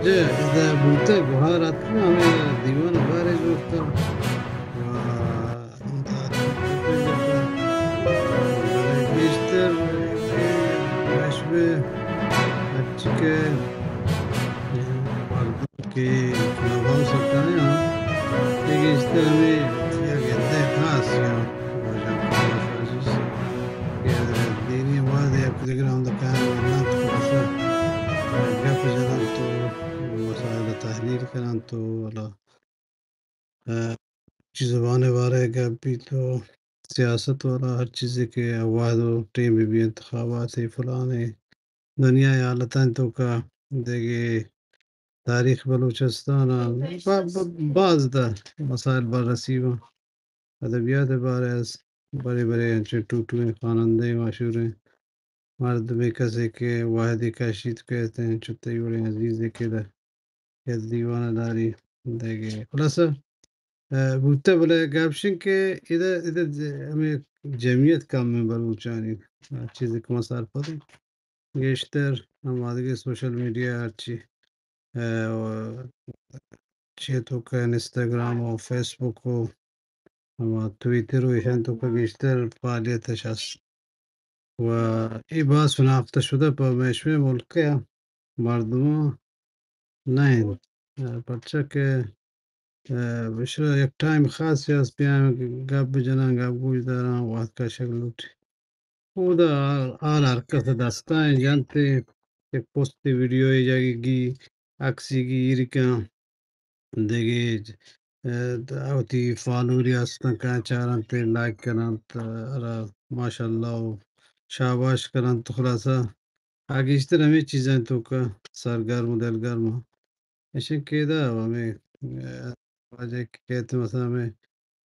جی، ادا بوتہ گوہار اتکاں، ہمے دیوان بارے جوڑ کتگ۔ و بلے گیشتر مشبہ ہرچی کہ مردم کہ کلب ہاؤس ء کایاں، اے گیشتر ہمے یک عدہ خاص یا واجہ کماش عزیز کہ دینی وہد یک دگر ہم دکان ورنات خلاصہ گپ جنان تو مسائل تحلیل کنان تو والا، ء، چی زبان ء بارہ ء گپ بیت و سیاست والا ہر چیزے کہ وہد و ٹیم بہ بی، انتخابات ء فلان ء دنیا ء حالتانی توکا دگہ تاریخ بلوچستان ء با-، با-، باز دہ مسائل بررسی باں۔ ادبیات ء بارہ ء است، برے برے انچیں ٹوٹویں خوانندہ مشہوریں مردمے کسے کہ وہدے کشیت کہتے ہیں، چو تئی وڑیں عزیزے کہ دہ یک دیوان ء داری دگہ۔ خلاصہ، ء، بوتہ، بلے گپ شنگ کہ ادہ، ادہ ج-، ہمے جمعیت کم ہیں بلوچانی، ء، چیزے کہ ما سرپد ہیں۔ گیشتر ہم آدگہ سوشل میڈیا ہرچی، ء، و چی توکا انسٹاگرام و فیس بک و ہما ٹویٹر و ایشان توکا گیشتر فعالیت اش است۔ و اے باز شناختہ شدہ پہ مئے شمئے ملک ء مردماں نہ انت، پرچا کہ، ء، بشرا یک ٹائم خاصے است، بیاں گپ بجناں، گپ گوش داراں، وقت کشگ لوٹی۔ اودا حال، حال ہر کس دستاں جنت، یک پوسٹ ویڈیو جاگی گی، عکسی گی ایرکاں۔ دگہ، ء، وتی فالووری ہستاں کاں چارنت، لائک کننت، ارا ماشاءاللہ و شاباش کننت۔ خلاصہ آ گیشتر ہمے چیزاں توکا سرگرم و دلگرم۔ اشیں کہ ادا ہمے، ء، واجہ کہ کہتے مثلاً ہمے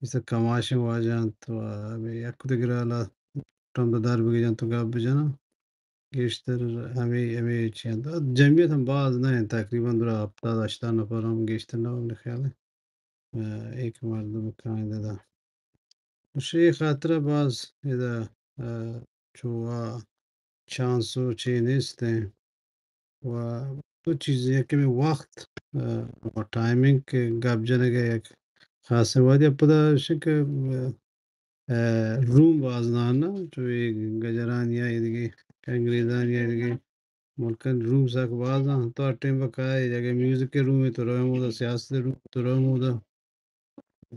ایسا کماشیں واجہ انت و ہمے یک دگرا لا ٹم در بگیجنت و گپ بجناں۔ گیشتر ہمے، ہمے چی انت۔ جمعیت ہم باز نہ انت، تقریباً درا ہپتاد ہشتاد نفر ہم گیشتر نہ انت، خیال ہے۔ ء، ایک مردم کائیں دادا۔ شے خاطر باز ادا، ء، چو آ چانس و چے نیست ہیں۔ و دو چیز، یکے میں وقت، ء، و ٹائمنگ کہ گپ جنگ ء یک خاصیں وہدے پدا شک، ء، ء، روم باز نہ انت، چو اے گجرانی یا ایدگہ انگریزانی یا ایدگہ ملکانی روم سک باز انت۔ تو ہر ٹائم بہ کائے، جاگہ میوزک ء روم ء تو روئے مودا، سیاست ء روم ء تو روئے مودا،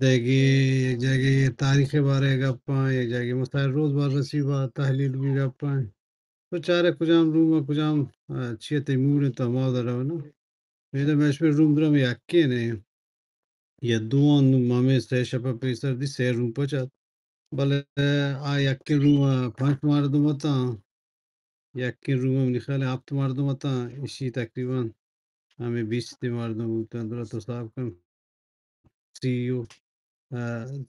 دگہ جاگہ تاریخ ء بارہ ء گپاں، یا جاگہ مسائل روز بررسی با تحلیل بی گپاں۔ تو چارے کجام روم ء کجام، ء، چی ء تئی موڈ انت تو ہما ودا روئے نا۔ میرے مشورے روم درا میں یکے نے۔ یا دوان، نوں ما ہمے سئے شپ ء پیسر دی سئے روم پچ ات، بلے آ یکیں روم ء پنچ مردم اتاں، یکیں روم ء منی خیال ء ہپت مردم اتاں، ایشی تقریباً ہمے بیست مردم بوتاں، درا تو حساب کن سی و، ء،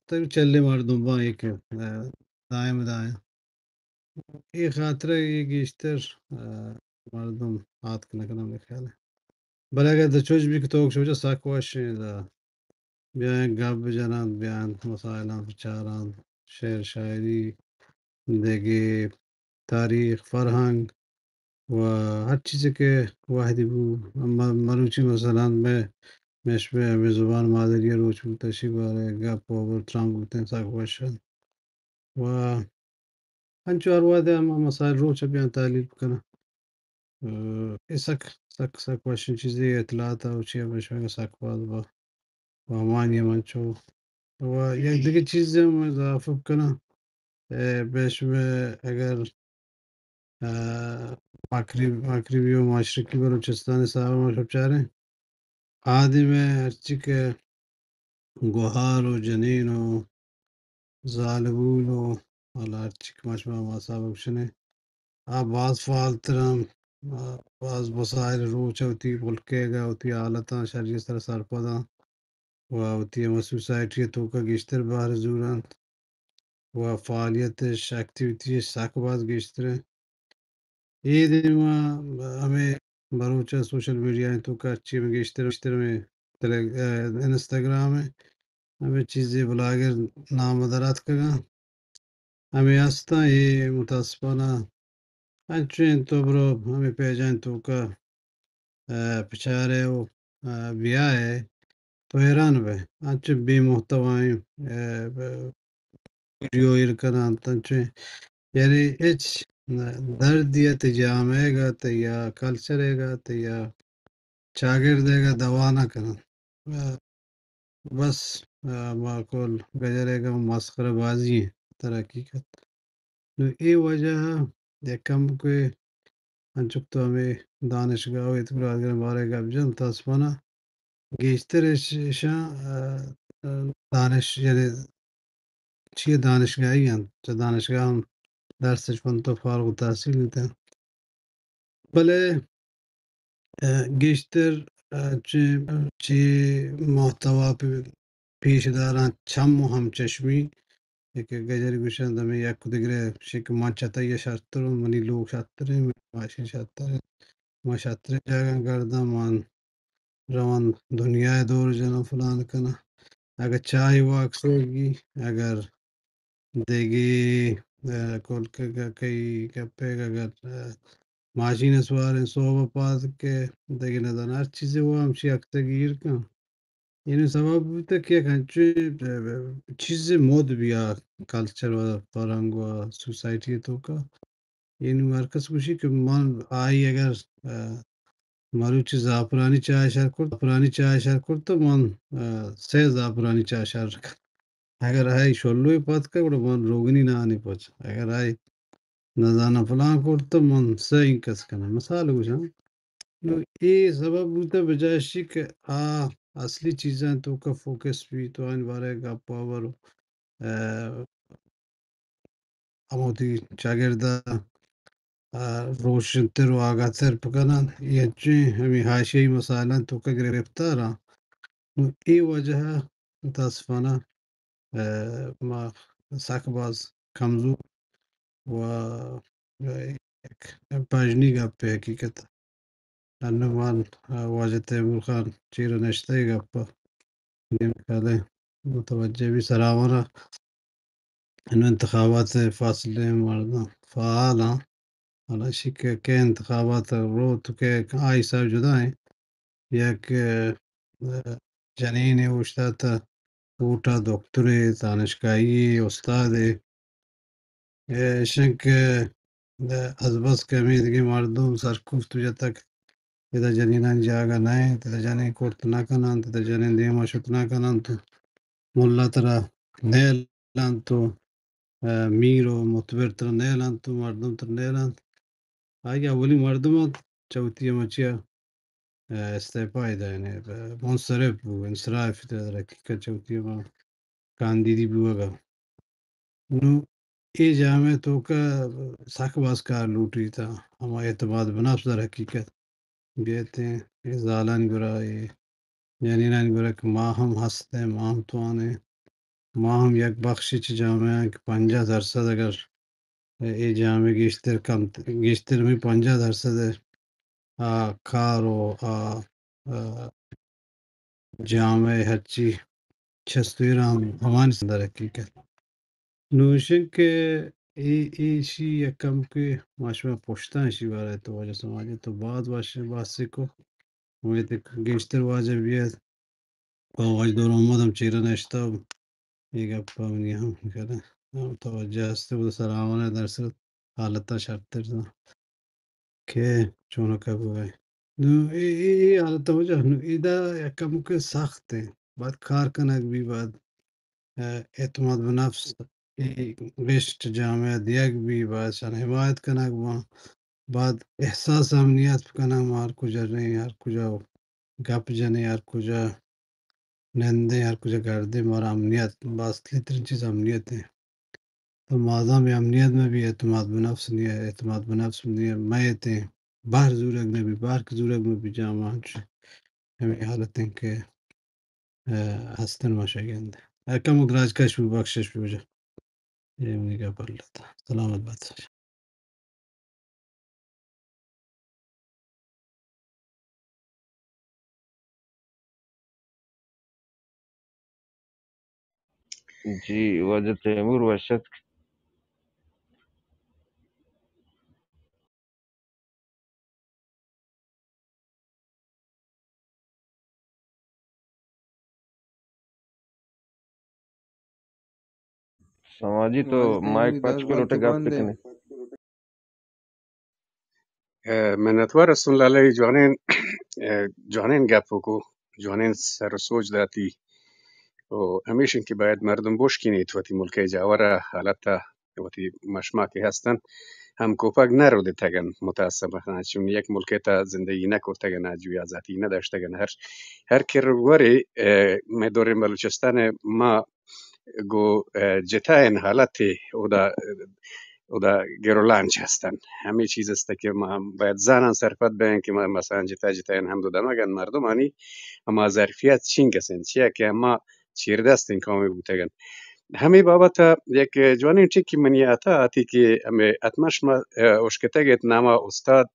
تقریباً چلیں مردم باں ایک، ء، دائم دائم۔ اے خاطر ء اے گیشتر، ء، مردم آتک نہ کناں، مئے خیال ء۔ بلے اگاں داں چوش بی کہ توک شوچا سک وش انت، داں بیاینت گپ بجننت، بیاینت مسائلاں بچارنت، شعر شاعری، دگہ تاریخ، فرہنگ و ہر چیزے کہ وہدی بو، م-، مروچی مثلاً مئے، مئے شمئے ہمے زبان مادری ء روچ بوت، اشی بارہ ء گپ و ہبر تران بوتیں، سک وش انت۔ و انچو ہر وہدے ہم مسائل روچ ء بیاں تحلیل بکناں۔ ء، اے سک، سک، سک وشیں چیزے، اطلاعات ء چی ء بشنگ ء سک باز با، با معنی ہم انچو۔ و یک دگہ چیزے ہم اضافہ بکناں۔ اے، بے شمئے اگر، ء، مغرب-، مغربی و مشرقی بلوچستان ء حساب ء ما شپ چاریں، آ دیم ء ہرچی کہ گوہار و جنین و زالبول و حالا ہرچی کہ ما شما ہما حساب ء گوشنے، آ باز فعال تر انت، آ باز مسائل روچ ء وتی ملک ء اگاں وتی حالتاں شری ء سر ء سرپد انت و وتی ہما سوسائٹی ء توک ء گیشتر بہر زور انت و فعالیت اش، ایکٹیویٹی اش سک باز گیشتر انت۔ اے دیم ء ہمے بلوچ ء سوشل میڈیا ء توک ء ہرچی ہمے گیشتر، گیشتر ہمے تلے-، ء، انسٹاگرام ء ہمے چیزے بلاگر نام ء در اتکگ انت۔ ہمے ہستاں، اے متاسفانہ انچو انت، تو برو ہمے پیجانی توک ء ء، بچارئے و، ء، بیائے، تو حیران بئے۔ انچیں بے محتوائیں، ء، ب-، ویڈیو ایر کننت، انچیں، یعنی ہچ دردے ء تئی جامعہ ء ء تئی یا کلچر ء ء تئی یا چاگرد ء ء دوا نہ کننت۔ ء، بس، ء، ما کل گجر ء گوں مسخرہ بازی ایں، در حقیقت۔ نوں اے وجہ ء یک کمکے انچک تو ہمے دانشگاہ ء اتکگ ء بارے گپ جنت، متاسفانہ گیشتر اش-، اشاں، ء، ء، دانش، یعنی چی دانشگاہی انت، چہ دانشگاہ ہم درس اش بنت و فارغ التحصیل بیتگ۔ بلے، ء، گیشتر، ء، چہ، چہ محتوا پ-، پیش داراں چم و ہمچشمی، کہ گجر گوشنت ہمے یک دگرے شک من چہ تئی شرتر اوں، منی لوگ شرتریں، منی ماشین شرتریں، ما شرتریں جاگہاں گرداں، من روان دنیا ء دور جناں، فلان کناں۔ اگہ چاہے واکسگی، اگر دگہ، ء، کلکگ ء کئی گپے، اگر، ء، ماشین ء سواریں، سہب ء پاد کہ دگہ نزاناں ہر چیزے وا ہمشی اکتگ ایر کن۔ اینو سبب بوتگ کہ یک انچیں، ء، چیزے مد بیا کلچر و فرہنگ و سوسائٹی ء توکا۔ اینو ہر کس گوشی کہ من آئی اگر، ء، مروچی زعفرانی چاہ شر کرت، زعفرانی چاہ شر کرت، تو من، ء، سے زعفرانی چاہ شر کن۔ اگر آئی شلوے پاد کن، گڑا من روگنی نانی پچ۔ اگر آئی نزاناں فلان کرت، تو من سے اینکس کناں۔ مثال گوشاں۔ نو اے سبب بوتہ بجائے اشی کہ آ اصلی چیزاں توکا فوکس بیت، آئین بارے گپ و ہبر، ء، ہموتی چاگرد ء، ء، روشنتر و آگاہ تر بکنن۔ اے انچیں ہمے حاشیائی مسائلاں توکا گرفتاراں۔ نوں اے وجہ ء متاسفانہ، ء، ما سک باز کمزور و، ء، یک پژنی گپے حقیقت۔ انوں من، ء، واجہ تیمور خان چیر ء نشتہ ء گپ ء نیم کلیں متوجہ بی سراوان ء۔ انوں انتخابات ء فاصلیں مردم فعال آں۔ حالانکہ کہ انتخابات ء روت کہ آ حساب جدا ایں۔ یک، ء، جنینے اوشتات ووٹ ء، دکترے، دانشگاہی، استادے، ایشاں کہ ازبس کہ ہمے دگہ مردم سرکوفت جتگ، ادا جنینانی جاگہ نہ انت، ادا جنین کرت نہ کننت، ادا جنین دیما شت نہ کننت، ملا ترا نیل انت و، ء، میر و متبر ترا نیل انت و مردم ترا نیل انت۔ آئی اولی مردم انت چہ وتی ہما چیا، ء، استعفا ء دائنے، ء، منصرف بو، انصراف ء در حقیقت چہ وتی ہما کاندیدی بوگا۔ نوں اے جامعہ توکا سک باز کار لوٹیت، ہما اعتماد بنفس در حقیقت بیتیں، اے زالانی گورا، اے جنینانی گورا کہ ما ہم ہستیں، ما ہم توانیں، ما ہم یک بخشے چہ جامعہ آں کہ پنجاہ درسد اگر اے جامعہ گیشتر کم، گیشتر ہمے پنجاہ درسد ء آ کار و آ، آ، جامعہ ہرچی چست و ایر ہم ہمانی سندر حقیقت۔ نوشن کہ اے، ایشی یک کم کہ ما شما پشتاں ایشی بارہ تو واجہ سماجہ تو بعد واش باسے کو۔ امیت کہ گیشتر واجہ بیاد۔ واجہ دور محمد ہم چیرا نشتہ۔ اے گپ ء منی ہم کرا ہم توجہ است، او سراوان ء درسر حالت ء شرتر داں کہ چونکا بوئے۔ نوں اے، اے، اے حالت ء وجہ نوں ادا یک کمکے سخت انت۔ باید کار کنگ بی، باید، ء، اعتماد بہ نفس اے گیشت جامعہ دیگ بی، باید شان حمایت کنگ باں، باید احساس امنیت بکناں، ما ہر کجا رہیں، ہر کجا گپ جنیں، ہر کجا نندیں، ہر کجا گردیں، مارا امنیت، باز اصلی ترین چیز امنیت انت۔ تو مادام اے امنیت مہ بی، اعتماد بہ نفس نی، اعتماد بہ نفس نی، میتیں، بہر زورگ نہ بی، بہر کہ زورگ مہ بی، جامعہ انچو ہمے حالت انت کہ، ء، ہستن ما شہ گندیں۔ ء، کمو دراج کش بو، بخشش بو جا۔ اے منی گپ، اللہ تعالی سلامت بات۔ جی، واجہ تیمور وش اتک۔ سماجی تو مائک پچ کرو، ٹگا پکنی۔ ء، منتوار استوں لالا، اے جوانیں، ء، جوانیں گپ کو، جوانیں سر و سوج داتی۔ و ہمیش انت کہ باید مردم بوشکینیت وتی ملک ء جاور ء حالت ء، وتی مشما کہ ہستن ہم کوپگ نہ رودتگ انت۔ متاسفانہ چون یک ملک ء تہ زندگی نہ کرتگ انت، آجوئی آزاتی نہ داشتگ انت۔ ہر، ہر کر ورے، ء، مئے دوریں بلوچستان ء ما گوں، ء، جتائیں حالتے اودا، اودا گرولانچ ہستن۔ ہمے چیز است کہ ما باید زاناں سرپد بیں کہ ما مثلاً جتا جتائیں ہم دو دمگن مردمانی ہما ظرفیت چنگ است انت، چیا کہ ہما چیردستیں قومے بوتگن۔ ہمے بابت یک جوانیں ٹکی منی عطا آتی کہ ہمے اتمش ما، ء، اشکتگ ات، ناما استاد،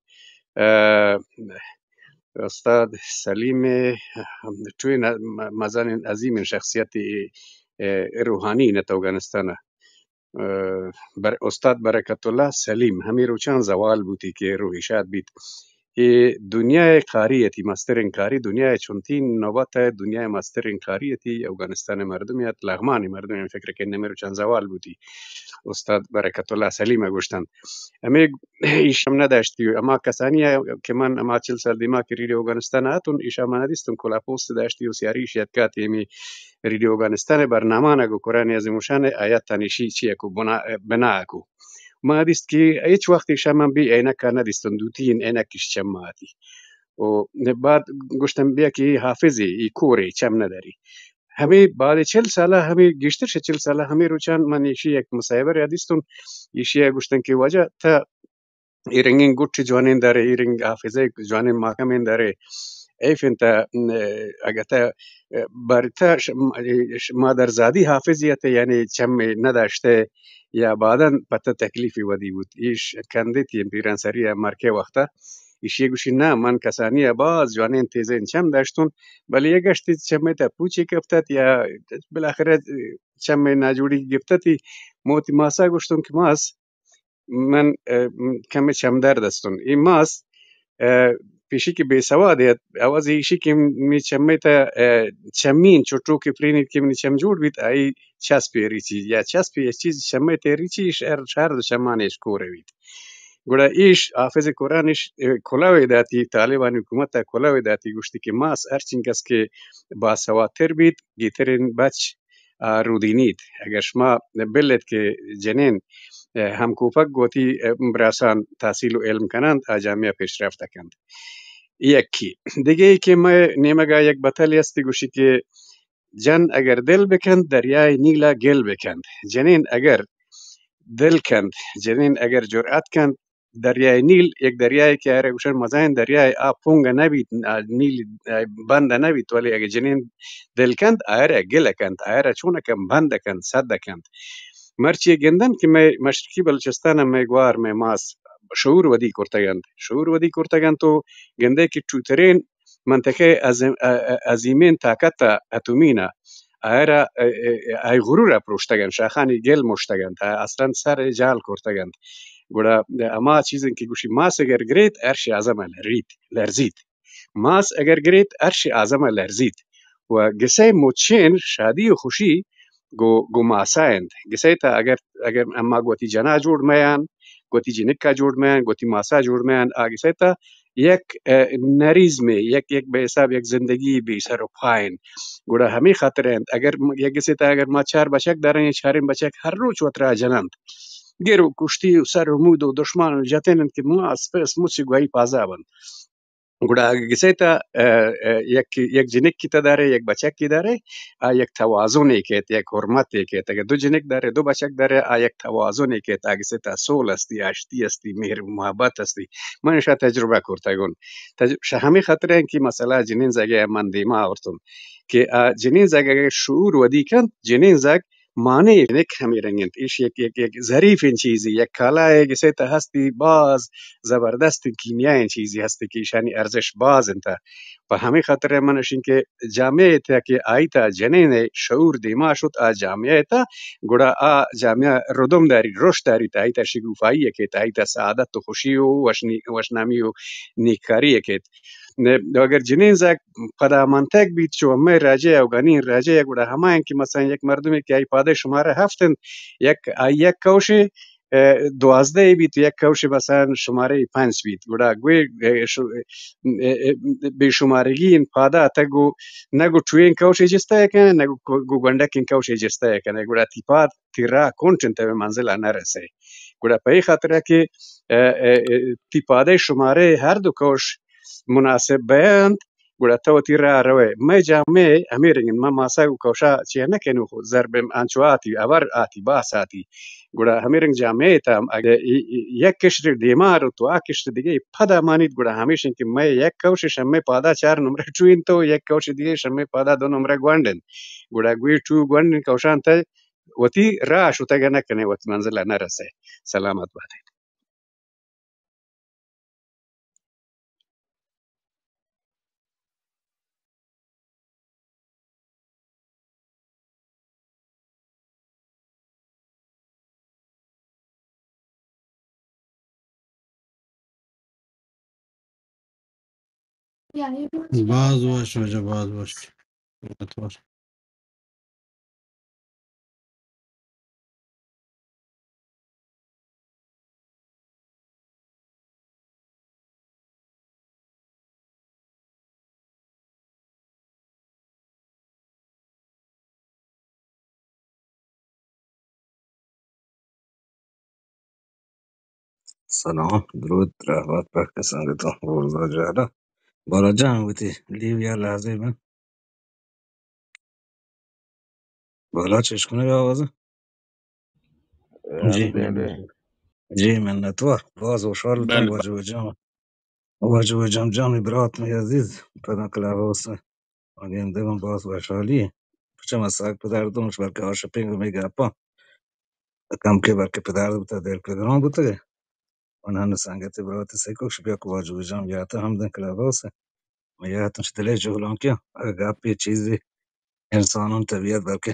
ء، استاد سلیم ٹوین م-، مزنیں عظیمیں شخصیت، ء، روحانی نت اوگانستان ء، ء، بر-، استاد برکت اللہ سلیم ہمے روچاں زوال بوتی کہ روحی شاد بیت۔ اے دنیا ء قاری اتی، مستریں قاری، دنیا ء چنتین نوبت ء دنیا ء مستریں قاری اتی، اوگانستان ء مردم ات، لغمان ء مردم ء فکر کہ نمے روچاں زوال بوتی۔ استاد برکت اللہ سلیم ء گوشتن۔ ہمے ایش ہم نہ داشتی۔ ہما کسانی ء کہ من ہما چل سال دیما کہ ریڈیو اوگانستان ء اتون، ایشاں من نہ دیستون کلا پوست داشتی و سیاری ایشی اتکا تیمی ریڈیو اوگانستان ء برنامہ نا گو قرآن عظیم شان ء آیات تان ایشی چی کو بنا، بنا کو۔ ما دیست کہ ہچ وقت ایشاں من بی عینک ء نہ دیستون، دوتی این عینک ایش چم آتی۔ و بعد گوشتن بیا کہ اے حافظ ء، اے کور ء، چم نہ داری۔ ہمے بعد چل سالہ، ہمے گیشتر شہ چل سالہ ہمے روچان من ایشی یک مصاحبہ ء دیستون، ایشی ء گوشتن کہ واجہ تہ اے رنگیں گٹ جوانیں دارے، اے رنگ حافظہ جوانیں ماکمیں دارے، ایف انت، اگہ تہ بارتہ ش-، ش-، مادرزادی حافظیت یعنی چم نہ داشتہ یا بعداً پتہ تکلیفی ودی بوت۔ ایش کندی تیم پیران سری مرکے وقتہ ایشی گوشی، نہ، من کسانی ء باز جوانیں تیزیں چم داشتون، بلے یک گشتی چمے تہ پوچی کپتت یا بالاخرہ چمے ناجوڑی گپتتی۔ موتی ماسا گوشتون کہ ماس، من، ء، کمے چم درد استون۔ اے ماس، ء، پیشی کہ بے سواد ات، عوض ایشی کہ می چمے تہ، ء، چمین چٹو کہ پرینیت کہ منی چم جوڑ بیت، آئی چسپی ریچی یا چسپی چیز چمے تہ ریچی، شہر، شہر دو چمانے اش کور بیت۔ گڑا ایش حافظ قرآن اش، ء، کلاوے داتی، طالبانی حکومت ء کلاوے داتی، گوشتی کہ ماس ہر چنکس کہ باسوادتر بیت، گیترین بچ آ رودینیت۔ اگر شما بلت کہ جنین، ء، ہم کوپگ گوتی، ء، براسان تحصیل و علم کننت، آ جامعہ پیشرفت کنت۔ یکی۔ دگہ ای کہ مئے نیمگا یک بتلی استی گوشی کہ جن اگر دل بکنت، دریائے نیلا گل بکنت۔ جنین اگر دل کنت، جنین اگر جرأت کنت، دریائے نیل، یک دریائے کہ آئرا گوشن مزائیں دریائے، آ پونگ نہ بیت، آ نیل، آ بند نہ بیت، ولی اگہ جنین دل کنت، آئرا گل کنت، آئرا چون کنت، بند کنت، سد کنت۔ مرچی گندن کہ مئے مشرقی بلوچستان ء مئے گوار، مئے ماس شعور ودی کرتگ انت، شعور ودی کرتگ انت و گندے کہ ٹوترین منطقہ عظیم-، ا-، ا-، عظیمین طاقت ء اتومین ء آئرا، ا-، ا-، آئی غرور ء پروشتگ انت، شاخانی گل مشتگ انت، ا-، اصلاً سر ء جال کرتگ انت۔ گڑا ہما چیز انت کہ گوشی ماس اگر گریت، عرش اعظم ء لریت، لرزیت۔ ماس اگر گریت، عرش اعظم ء لرزیت۔ و گسئے مچین شادی و خوشی گو، گو ماسا انت۔ گسئے تا اگر، اگر اما گوتی جنا جوڑ میان، گوتی جنکا جوڑ میان، گوتی ماسا جوڑ میان، آ گسئے تا یک، ء، نریزمے، یک، یک بہ حساب یک زندگی بی سر و پائن۔ گڑا ہمے خاطر انت، اگر م-، یک گسے تا اگر ما چار بچک داریں، چاریں بچک ہر روچ وترا جننت۔ گر و کشتی و سر و مود و دشمن و جتن انت کہ ما اسپ، اسمچ گواہی پازا بنت۔ گڑا اگہ گسئے تا، ء، ء، یک، یک جنکی تا دارے، یک بچکی دارے، آ یک توازنے کیت، یک حرمتے کیت۔ اگہ دو جنک دارے، دو بچک دارے، آ یک توازنے کیت۔ آ گسئے تا سول استی، آشتی استی، مہر و محبت استی۔ من اشا تجربہ کرتگون۔ تج-، شہ ہمے خاطر انت کہ مسئلہ جنین زگے من دیما آورتون کہ آ جنین زگ اگہ شعور ودی کنت، جنین زگ مانے جنک ہمے رنگ انت۔ ایش یک، یک، یک ظریفیں چیزے، یک کالائے گسئے تا ہستی، باز زبردستیں کیمیائیں چیزے ہستی کہ ایشانی ارزش باز انت۔ پہ ہمے خاطر من اشیں کہ جامعہ ء تہا کہ آئی تا جنین ء شعور دیما شت، آ جامعہ ء تہا، گڑا آ جامعہ ردم داری، رشد داری، آئی تا شگوفائی ء کیت، آئی تا سعادت و خوشی و وشنی-، وشنامی و نیککاری ء کیت۔ اگر جنین زاگ پدا منتگ بیت چو ہمے راجے ء، افغانی راجے ء، گڑا ہما انت کہ مثلاً یک مردمے کہ آئی پادے شمارہ ہفت انت، یک، آئی یک کئوشے، ء، دوازدہ بیت، یک کئوشے مثلاً شمارہ پنچ بیت، گڑا گوئے، ء، ش-، ء، ء، بے شمارگی انت پادا اتگ گوں، نہ گوں ٹوئیں کئوشے جستہ کنت، نہ گوں، گوں گونڈکیں کئوشے جستہ کنت، گڑا تی پاد تی راہ کنٹ انت، تئی منزل ء نہ رسئے۔ گڑا پہ اے خاطر ء کہ، ء، ء، ء، تی پادئے شمارہ ہر دو کئوش مناسب بینت، گڑا تو وتی راہ ء روئے۔ مئے جامعہ ہمے رنگ انت، ما ماسا گوں کئوشا چیا نہ کنیں، خو ضرب انچو آتی، ہبر آتی، باس آتی۔ گڑا ہمے رنگ جامعہ تام اگہ ای-، ای-، یک کشت دیما رو تو آ کشت دگہ پدا مانیت، گڑا ہمیش انت کہ مئے یک کئوش شمئے پادا چار نمرہ ٹو انت و یک کئوش دگہ شمئے پادا دو نمرہ گونڈ انت۔ گڑا گوئے ٹو گونڈیں کئوشاں تہ وتی راہ شتگ ء نہ کنئے، وتی منزل ء نہ رسئے۔ سلامت بات ئے۔ باز وش واجہ، باز وش۔ منتوار۔ سلام، درود، رحمت بر کسان گتوں، روزا جالا۔ بالا جان وتی لیو یا لحظے من۔ بالا چش کنگ آواز؟ جی، جی، منتوار۔ باز وشحال بوتاں بلے۔ واجہ وجام، واجہ وجام جان برات میں عزیز، پدا کلاب ہاؤس ء آنی اندگاں باز وشحالی۔ پچہ ما ساگ پدار دومش بلکہ آ شپنگ میں گپاں۔ کم کے بلکہ پدار بوتا، دل پہ گران بوتگے۔ انہاں سنگت برات سیکوش بیا کو واجہ وجام یاتا ہم دن کلاب ہاؤس ء۔ ما یاتاں چہ دلے جہلانکیاں۔ اگہ گپے چیزے انسانان طبیعت بلکہ